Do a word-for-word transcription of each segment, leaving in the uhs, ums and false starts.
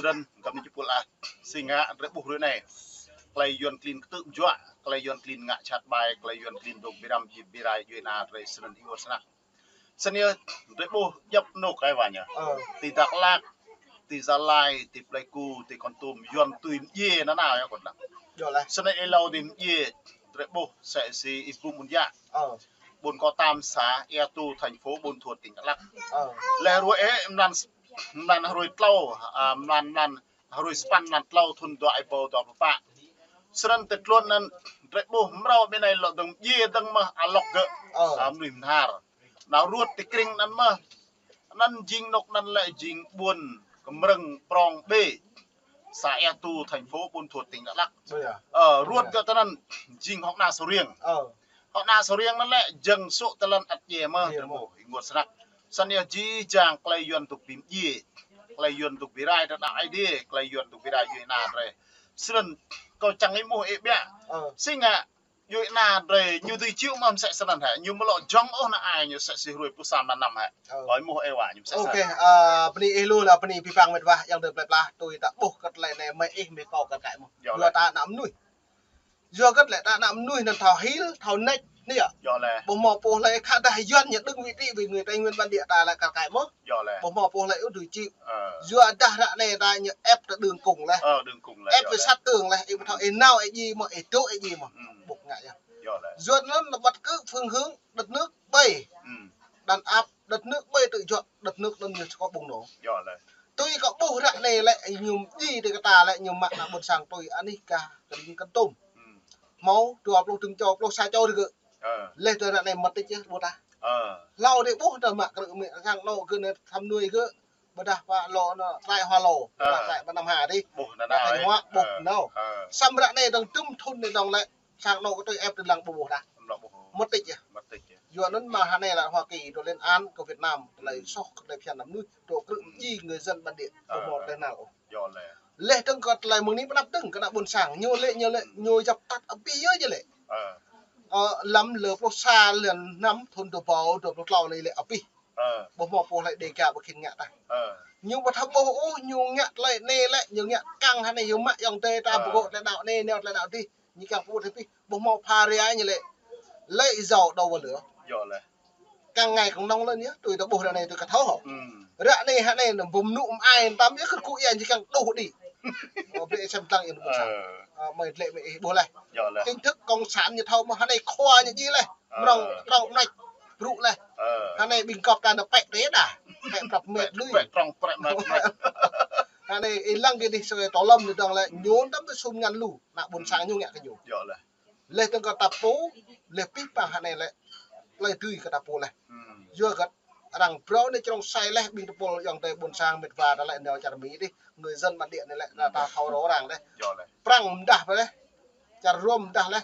Dơ̆n, găp ni jơpul ah, si ngă, drơi ƀuh rơi anai. Tơlơi Yuan klin kơtư̆ mơjuă, tơlơi Yuan klin ngă čăt ƀai, tơlơi Yuan klin dŏ bi răm, bi rai, djuai ana, drơi snăn ih ngă snăk. Snăn yơh, drơi ƀuh djăp anôk ai wa ñu. Ơ. Ti Dak Lak, ti Gia Lai, ti Pleiku, ti Kon Tum, Yuan tui mdjiê nanao yơh kơ anăp. Yơh lĕ. Snăn ih hlâo ti mdjiê, drơi ƀuh, sĕ si ih bum ƀun yă. Ơ. Ƀôn Kŏ Tam xã Ea Tu, thành phố Buôn Thuột, tỉnh Đắk Lắk. Ơ. Lĕ ruai ê, mlan, mlan hruai tlâo, a, mlan, mlan hruai sapăn mlan tlâo thŭn dua êbâo dua pluh pă. Snăn tơtlôn anăn drơi ƀuh mrâo ƀơi anai lŏ dơ̆ng mdjiê dơ̆ng mơh alŏk gơ̆. Ơ. A, mnuih mơnhar. Nao ruăt ti krĭng anăn mơh. Anăn jing anôk anăn lĕ jing ƀuôn Kmrơ̆ng Prong Bê, xã Ea Tu, thành phố Buôn Thuột, tỉnh Đắk Lắk. Ơ, ruăt gơ̆ tơ anăn jing hŏk na sô riêng. Ơ. Hŏk na sô riêng anăn lĕ jơ̆ng sô̆ tơlăn ăt djai mơh, drơi ƀuh, ih ngă snăk. Snăn yơh jih jang tơlơi Yuan dŏ bi mdjiê, tơlơi Yuan dŏ bi rai tơ đăo Aê Diê, tơlơi Yuan dŏ bi rai djuai ana drơi. Snăn kâo čang ih ƀuh ih biă. Ơ. Si ngă, djuai ana drơi ñu dưi čih mơh msĕ snăn hă, ñu mlŏ jŏng ôh ană ai ñu sĕ si hruai pluh sa mlan năm hă. Ơ. Ơi ih ƀuh ê wa ñu msĕ snăn. Ôkê, a, bơni ih lu lĕ bơni pi păng met wa yang dơ̆ng plei pla, tui ta ƀuh kơ tơlơi anai mơi ih mơi kâo kar kaĭ mơh. Yơh lĕ. Yua ta ană mnuih. Yua kơ lĕ ta ană mnuih anăn thâo hil, thâo nĕč, anai yơh. Yơh lĕ. Ƀu hmâo pô hlơi khă dah Yuan ñu đơ̆ng vị trí ƀing người Tây Nguyên bản địa ta lĕ kar kaĭ mơh. Yơh lĕ. Ƀu hmâo pô hlơi ôh dưi čih. Ơ. Yua dah ră anai ta ñu ép ta đường cùng lĕ. Ơ, đường cùng lĕ, ép yơh lĕ. Êsat tơng lĕ, ih ƀu thâo ih nao ih djai mơh, ih dŏ ih djai mơh. Ƀu ngă yơh. Yơh lĕ. Yua anăn bất cứ phương hướng đất nước ƀai. Đàn áp đất nước ƀai tơjuă, đất nước anăn ñu či kơ ƀơ̆ng nao. Yơh lĕ. Tui kâo ƀuh ră anai lĕ, ñu djai tơ kơ ta lĕ, ñu mă ană ƀôn sang tui anih gah kơ đing kơ tôm. Hmâo dua pluh tơm čô, pluh sa čô rơgơ̆. Ơ. Leh tơ ră anai mơ̆t tĭt yơh, ƀuh ta. Ơ. Hlâo dih ƀuh ta mă krư̆ mĭ sang anôk gơ̆ anai tham nuai gơ̆, ƀôdah pă lŏ anăn trai hoa lô, ƀôdah trai ƀă năm ha dih. Ƀuh anăn ƀă anai. Ƀuh anăn. Ơ. Samơ̆ ră anai dơ̆ng tơm thŭn anai dơ̆ng lĕ, sang anôk kơ tui ĕp tơ lăng ƀuh ƀuh ta. Mlŏ ƀuh. Mơ̆t tĭt yơh. Mơ̆t tĭt yơh. Yua anăn mơ̆ hơnai lĕ Hoa Kỳ dŏ lên án kơ Việt Nam, tơlơi soh kơ tơlơi phiăn ană mnuih, dŏ krư̆ mdjai người dân bản địa, ƀu hmâo tơlơi nao ôh. Yơh lĕ. Leh dơ̆ng kơ tơlơi mơ̆ng anai pơnăp dơ̆ng kơ ană ƀôn sang, ñu lĕ, ñu lĕ, ñu djăp tăt abih yơh ñu lĕ. Ơ. Ơ, lăm lơ pluh sa lăn năm thŭn dua êbâo dua pluh tlâo anai lĕ abih. Ơ. Ƀu hmâo pô hlơi Dêga ƀu khĭn ngă tah. Ơ. Ñu ƀu thâo ƀuh ôh, ñu ngă tơlơi anai lĕ, ñu ngă kăng hơnai, ñu mă ayŏng adơi ta ƀu gŏ tơlơi đăo anai, nao tơlơi đăo dih. Ñu kiăng pơƀut hơbĭt, ƀu hmâo pha rai ñu lĕ. Lĕ ih jao đao vào lửa. Yơh lĕ. Kăng ngă kăng nŏng lĕ ñu, tui ta ƀuh ră anai tui kơ thâo hŏ. Ră anai hơnai anăn ƀu mơnŭ mơai tăm yơh kơ kơ ia ñu kiăng đuh đĭ. Ơ, brơi ih sem tlang ih ƀuh sa. Ơ. Ơ, mơi lĕ mơi ih ƀuh leh. Yơh lĕ. Chính thức cộng sản ñu thâo mơ̆ hơnai khua ñu djai leh. Ơ. Mrŏng, mrŏng mnĕč, brŭ leh. Ơ. Hơnai ƀing gŏp ta anăn pĕ tê đa. Pĕ prăp mĕt lui. Pĕ trong prăp mĕt. Hơnai ih lăng kơ dih sơkai tơlŏm ñu dơ̆ng lĕ, ñu tăm tơ sum ngăn lu. Ană ƀôn sang ñu ngă kơ ñu. Yơh lĕ. Leh dơ̆ng kơ ta pô, leh pih păng hơnai lĕ, tơlơi dưi kơ ta pô leh. Yua kơ arăng phrâo anai črông sai leh, ƀing tơpul ayŏng adơi ƀôn sang met wa ta lĕ nao čar Mi dih, người dân bản địa anai lĕ, ta, ta thâo rŏ răng leh. Yơh lĕ. Prăng mdah leh, čar Rôm mdah leh.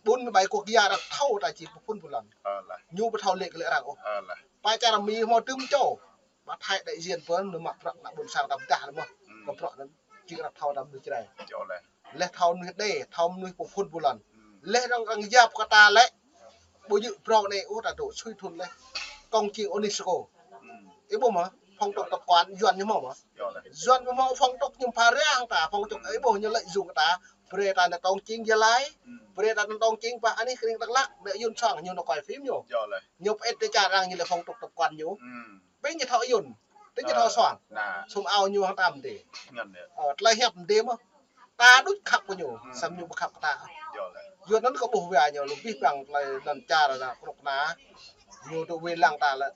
Bốn mươi bảy quốc gia arăng thâo ta či pơphun pơlăn. Ơ lĕ. Ñu ƀu thâo lĕ kơ lĕ arăng ôh. Ơ lĕ. Pơ čar Mi hmâo tơm čô. Ƀă Thái đại diện pơ anăn mă prăk ană ƀôn sang ta pơdah lĕ mơh. Kơ prăk anăn, jing arăng thâo ta mnuih Jrai. Yơh lĕ. Leh thâo mnuih Đê, thâo mnuih pơphun pơlăn. Leh arăng, arăng yap kơ ta lĕ. Ƀu djơ̆ phrâo anai ôh ta dŏ sui thŭn leh. Công chứng UNESCO. Ih ƀuh mơ̆, phong tục tập quán Yuan ñu hmâo mơ̆. Yơh lĕ. Yuan hmâo phong tục ñu pha răng ta, phong tục ih ƀuh ñu lợi dụng ta. Brơi ta anăn công chứng Gia Lai. Brơi ta anăn công chứng pơ anih kơ ring Dak Lak, anăn Yuan soang ñu nao quay phim ñu. Yơh lĕ. Ñu pơĕt tơ čar arăng ñu lĕ phong tục tập quán ñu. Ƀing ñu thâo Yuan, tơ ñu thâo soang. Sum ao ñu hăng tăm dih. Ngăn yơh. Ơ, tơlơi hiăp dih mơh. Ta đuč khăp kơ ñu, săm ñu ƀu khăp kơ ta. Yơh lĕ. Yua anăn kơ ƀuh wa ñu lu pih păng tơlơi anăn čar anăn krŭk na. Ñu dŏ wai lăng ta lĕ.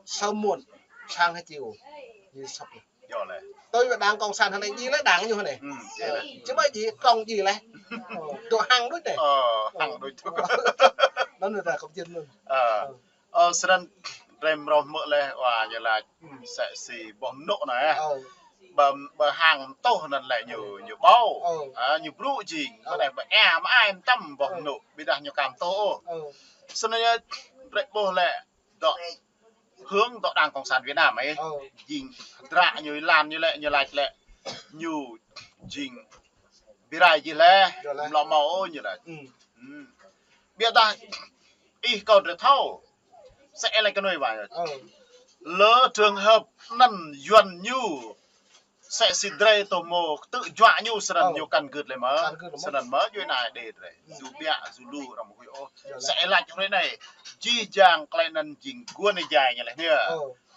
Sơm mơ̆n, sang hơčiu. Ñu săp. Yơh lĕ. Tui wa đảng cộng sản hơnai djai leh đảng ñu hơnai. Ơ, či ƀai djai, trong djai leh. Ơ, dŏ hăng đuč anai. Ơ, hăng đuč. Anăn ta kơp jin anăn. Ơ. Ơ, snăn drei mrâo hmư̆ leh, wa ñu lač, sĕ si boh mnŭ anăn, ơ. Ƀơ, ƀơ hăng mtuh anăn lĕ ñu, ñu ƀâo. Ơ. Ơ, ñu brŭ jing, ƀơ anai ƀơ ea mơai mtam boh mnŭ, ƀiădah ñu ka mtuh ôh. Ơ. Snăn yơh, drei ƀuh lĕ, dŏ hướng dŏ đảng cộng sản Việt Nam ih. Ơ. Jing, dră ñu lan ñu lĕ, ñu lač lĕ, ñu jing bi rai jih leh, yơh leh. Mlŏ mâo ôh ñu lač. Ƀiădah ih kâo drei thâo. Sĕ ih lač kơ nuih wa. Ơ. Lơ trường hợp anăn Yuan ñu Sĕ si drơi tơ mơ̆ tŭ juă ñu sơnăn ñu kăn gưt lĕ mơ̆. Sơnăn mơ̆ djuai ania Êđê drơi. Djru biă, djru lu arăng mơ̆ huĭ ôh. Sĕ ih laĭ hrơi anai. Jih jang tơlơi anŭn jing guôn ih jai ñu lĕ nia.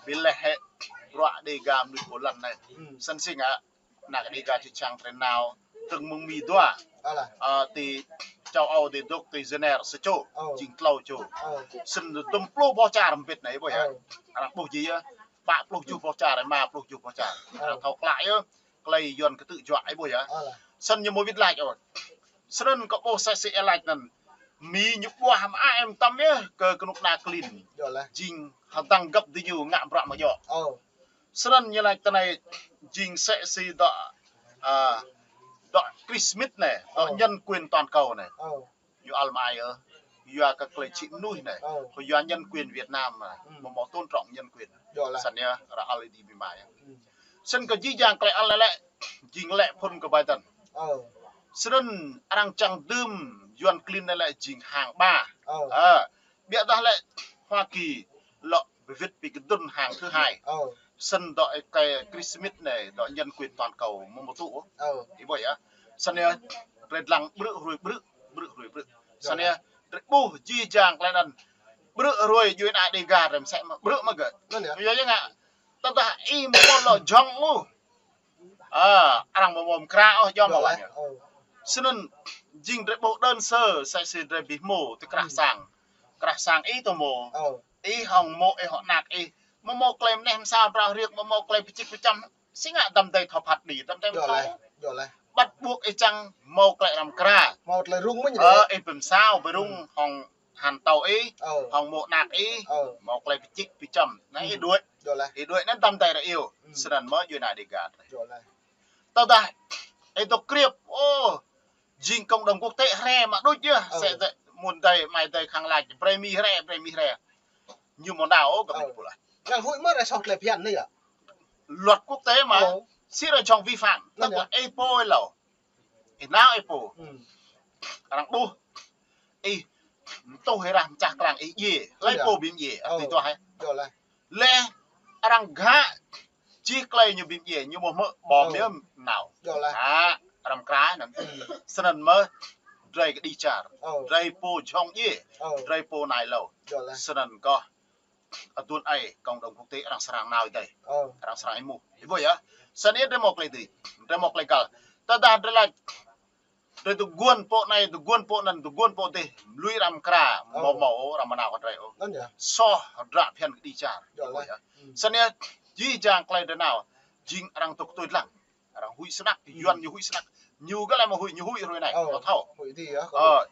Ƀiă lĕ hĕ bruă Đêga mơnuih pô lăn anai. Sơnăn si ngă, anak Đêga čơčang drơi nao. Tơ̆ng mơ̆ng Mi dua. Ơ, ti châu Âu ti dŏ ti Geneva sa čô. Jing klâo čô. Sơnăn tơm pluh boh čar mbĭt anai ƀuh yơh. Arăng ƀuh jih yơh. Pă pluh tơjuh boh čar, rơma pluh tơjuh boh čar. Arăng thâo klă yơh. Tơlơi Yuan kơ tŭ juă ih ƀuh yơh. Sơnăn ñu mơ̆ wĭt laĭ ôh. Sơnăn kơ ƀuh sĕ si ih laĭ anŭn. Mi ñu ƀuah mă em tăm yơh kơ kơnuk kơna klin. Jing hơdăng găp dih ñu ngă bruă mơ̆ djơ̆. Sơnăn ñu laĭ tơ anai jing sĕ si dŏ, a, dŏ Chris Smith anai, dŏ nhân quyền toàn cầu anai. Ñu ăl mă ai ơ, yua kơ tơlơi čih mơnuih anai, kơ yua nhân quyền Việt Nam anai, mơ̆ mơ̆ tôn trọng nhân quyền. Sơnăn yơh, ră ăl ih dih ƀing mă yơh. Sơnăn kơ jih jang tơlơi ăl lĕ, jing lĕ phŭn kơ Biden. Sơnăn arăng čang đưm Yuan klin anai lĕ jing hang ba. Ơ, ƀiă dah lĕ Hoa Kỳ lŏ ƀu wĭt ƀing kơdŭn hang thứ hai. Sơnăn dŏ ih kơ Chris Smith anai, dŏ nhân quyền toàn cầu mơ̆ mơ̆ tŭ. Ih ƀuh yơh. Sơnăn yơh, drơi lăng ƀrư̆ hrơi ƀrư̆, ƀrư̆ hrơi ƀrư̆. Sơnăn yơh, drơi ƀuh jih jang tơlơi anŭn. Ƀrư̆ hrơi djuai ania Đêga drơi mơsĕ mơ̆ ƀrư̆ mơ̆ gơ̆. Yua yơh ngă. Tơdah ih mơ̆ lŏ jhŏng ôh. A, arăng mơ̆ mơ̆ mơkra ôh djŏ mơ̆ wă yơh. Sơnăn jing drơi ƀuh đơn sơ, sĕ si drơi ƀu hmâo ti krah sang. Krah sang ih tơ mơ̆. Ih hŏng mô̆ ih hŏng anak ih. Mơ̆ mơ̆ tơlơi mơneh mơsao drao hriăk, mơ̆ mơ̆ tơlơi pơčik pơčăm. Si ngă tăm tơi thâo phat đĭ, tăm tơi thâo. Bắt buộc ih čang mơ̆ tơlơi arăng mơkra. Mơ̆ tơlơi rŭng mơ̆n. Ơ, ih pơmsao, ƀu rŭng hŏng han tâo ih, hŏng mô̆ anak ih, mơ̆ tơlơi pơčik pơčăm. Anai ih đuaĭ. Ih đuaĭ anŭn tăm tơi ră iâu. Sơnăn mơ̆ djuai ania Đêga. Tơdah ih dŏ kriăp, ô, jing cộng đồng quốc tế hrĕ mă đôč yơh. Sĕ tơ mơ̆n dơi, mai dơi khăng laĭ, brơi Mi hrĕ, brơi Mi hrĕ. Ñu mơ̆ nao, ô, gơ̆ ƀu laĭ. Ngă huĭ mơ̆ ră soh tơlơi phiăn anai yơh. Luật quốc tế mơ̆, si ră jhŏng vi phạm, tức là ih pô ih lâo. Ih nao ih pô. Arăng ƀuh. Ih, tuh ih rah mơčah klang ih djai. Hlơi pô ƀing djai, ơ, ti tuh hĕ. Lĕ arăng gah čih tơlơi ñu ƀing djai, ñu mơ̆ hmư̆ ƀom yơh nao. Hă, arăng mơkra anŭn. Sơnăn mơ̆ drơi kơđi čar. Drơi pô jhŏng djai. Drơi pô nao hlâo. Sơnăn kơ adŭn ai cộng đồng quốc tế arăng srăng nao ih dơi. Arăng srăng ih mơ̆. Ih ƀuh yơh. Sơnăn yơh drơi mơ̆ tơlơi dih. Drơi mơ̆ tơlơi găl. Tơdah drơi laĭ drơi tơguan pô anai, tơguan pô anŭn, tơguan pô dih. Lui arăng mơkra, mơ̆ mơ̆ arăng mơ̆ nao kơ drơi ôh. Soh hơdră phiăn kơđi čar. Ih ƀuh yơh. Sơnăn yơh jih jang tơlơi drơi nao. Jing arăng tŭ tui lăng. Arăng huĭ snăk, Yuan ñu huĭ snăk. Ñu gơ̆ lĕ mơ̆ huĭ, ñu huĭ hrơi anai. Ơ, thâo. Huĭ dih yơh. Ơ.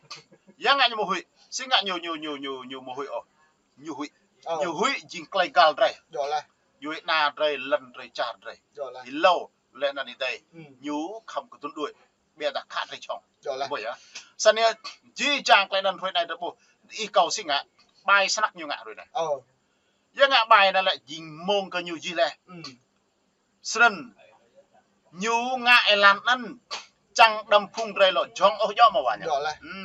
Yua ngă ñu mơ̆ huĭ. Si ngă ñu, ñu, ñu, ñu, ñu mơ̆ huĭ ôh. Ñu huĭ. Ñu huĭ jing tơlơi găl drơi. Djơ̆ laih. Djuai ania drơi, lŏn drơi, čar drơi. Ih hlâo, lĕ anăn ih dơi. Ñu khŏm kơdŭn đuaĭ. Ƀiă dah khă drơi jhŏng. Ih ƀuh yơh. Sơnăn yơh, jih jang tơlơi anŭn hrơi anai drơi ƀuh. Ih kâo si ngă, ƀai snăk ñu ngă hrơi anai. Yua ngă ƀai anŭn lĕ jing mơ̆ng kơ ñu jih laih. Sơnăn ñu ngă êlan anŭn čang đăm phung drơi lŏ jhŏng ôh djơ̆ mơ̆ wă ñu.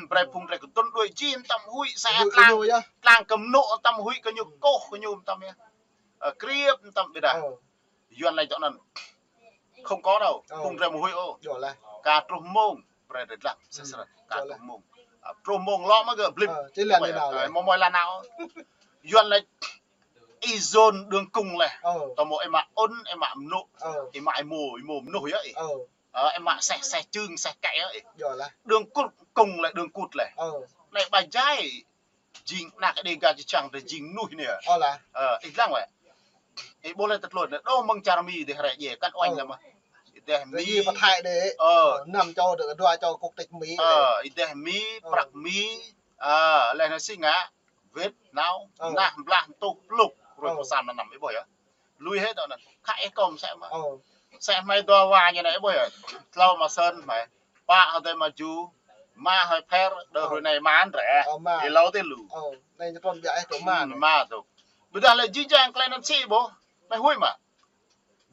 Brơi phung drơi kơdŭn đuaĭ jih tăm huĭ sa tlang. Tlang kơ mơnŭ tăm huĭ kơ ñu kôh kơ ñu tăm yơh. Ơ, kriăp tăm ƀiă dah. Yuan laĭ dŏ anŭn. Không có đâu. Phung drơi mơ̆ huĭ ôh. Ka truh mông brơi drơi lăng. Sơnăn. Ka truh mông. Ơ, truh mông lŏ mơ̆ gơ̆ blip. Mơ̆ mơ̆ ih lăng nao. Yuan laĭ ih dŏ đường cùng laih. Tơmơ̆ ih mă ôn, ih mă mơnŭ, ih mă ih mơ̆, ih mơ̆ mơnŭ yơh ih. Ơ, ih mă seh, seh čưng, seh kĕ yơh ih. Đường cụt, cùng laih, đường cụt laih. Anai ƀai jai, jing anak Đêga čơčang drơi jing mơnuih anai. Ơ, ih lăng wĕ. Ih ƀuh laih tơtlôn anai, dŏ mơ̆ng čar Mi dih hrĕ djai, kăn uañ lăm mơ̆. Ih dih Mi. Ơ. Năm châu được, dua châu quốc tịch Mỹ. Ơ, ih dih Mi, prăk Mi, ơ, laih anŭn si ngă. Wĭt nao, mơnah blah tuh pluk, hrơi pơsăn anăm ih ƀuh yơh. Lui hĕ dŏ anŭn. Khă ih kơ mơ̆ sĕ mơ̆. Sĕ hmei dua wa ñu anai ih ƀuh yơh. Tlâo mă Sơn hmei. Pă hơdai mă Ju. Mă hơi pher, đơ hrơi anai mă anŭn rĕ. Ih hlâo tih lu. Anai ñu trôn ƀiă ih tơ mă. Mă tŭ. Ƀiă dah lĕ jih jang tơlơi anŭn si ih ƀuh. Hmei huĭ mơ̆.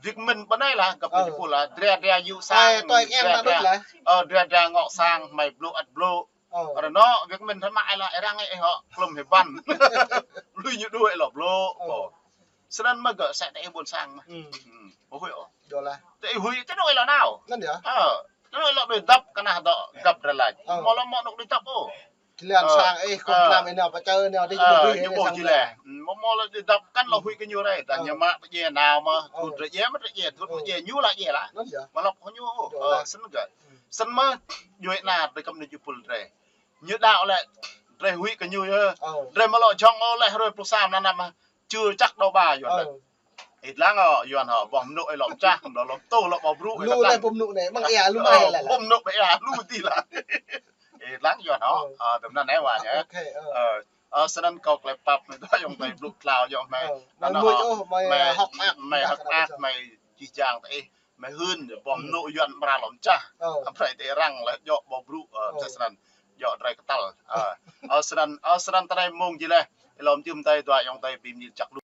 Việt Minh ƀơi anai lah, găp ñu pô lah, dra dra yŭ sang, dra dra, ơ, dra dra ngŏ sang, hmei blŭ ăt blŭ. Rơnŏ, Việt Minh hmei mă ai lah, arăng ai hŏ, klŭm hĭ ƀăn. Lui ñu đuaĭ lŏ blŭ, pô. Snăn mơ̆ gơ̆ sĕ tơ ih ƀuôn sang mơh. Hmm. Hmm. Ƀu huĭ ôh. Djŏ lah. Tơ ih huĭ tơ anŭn ih lŏ nao. Anŭn yơh. Ơ, tơ anŭn ih lŏ đuaĭ dăp kơ ană dŏ găp drơi lač. Ơ. Mơ̆ lŏ mơ̆ anŭn đuaĭ dăp ôh. Kơ lŏn sang ih kơ tlam ih nao pơ čơ nao dih ƀu huĭ ñu ƀuh sang jih leh. Hmm, mơ̆ mơ̆ lŏ đuaĭ dăp kăn lŏ huĭ kơ ñu rei. Tơdah ñu mă pơ djai nao mơh, thut rei djai mă rei djai, thut rei djai ñu lah djai lah. Anŭn yơh. Mơ̆ lŏ kơ ñu ôh. Djŏ lah. Ơ, snăn gơ̆. Hmm. Snăn mơ̆ djuai ană drei kăm anai jih pul drei. Ñu đaŏ lĕ drei huĭ kơ ñu yơh. Ơ. Drei mơ̆ lŏ jhŏng ôh leh hruê pluh sa mlan anăm mơh. Čư čăk đô ba Yuan lĕ. Ih lăng ôh, Yuan hŏ, boh mnŭ ih lŏ mčah, kăm lŏ lŏm tuh lŏ boh brŭ ih lăng. Lu leh boh mnŭ anai, mơ̆ng ia lu mai leh. Boh mnŭ ƀĕ ia lu ti lăng. Ih lăng Yuan hŏ, ơ, tơm anăn ih wa ñu. Ơ, ơ, snăn kâo klei pap anai dua ayŏng adei blŭ tlao yơh mơi. Ơ, mơi hŏk mơak, mơi čih čang tơ ih. Mơi hưn, boh mnŭ Yuan amra lŏm čah. Ơ. Amra tơ arăng leh djŏ boh brŭ, ơ, msĕ snăn. Djŏ drei kơtăl. Ơ, ơ, snăn, ơ, snăn tơdơi mông jih leh. Ih lŏm jum tơi dua ayŏng adei bi mni jăk lu.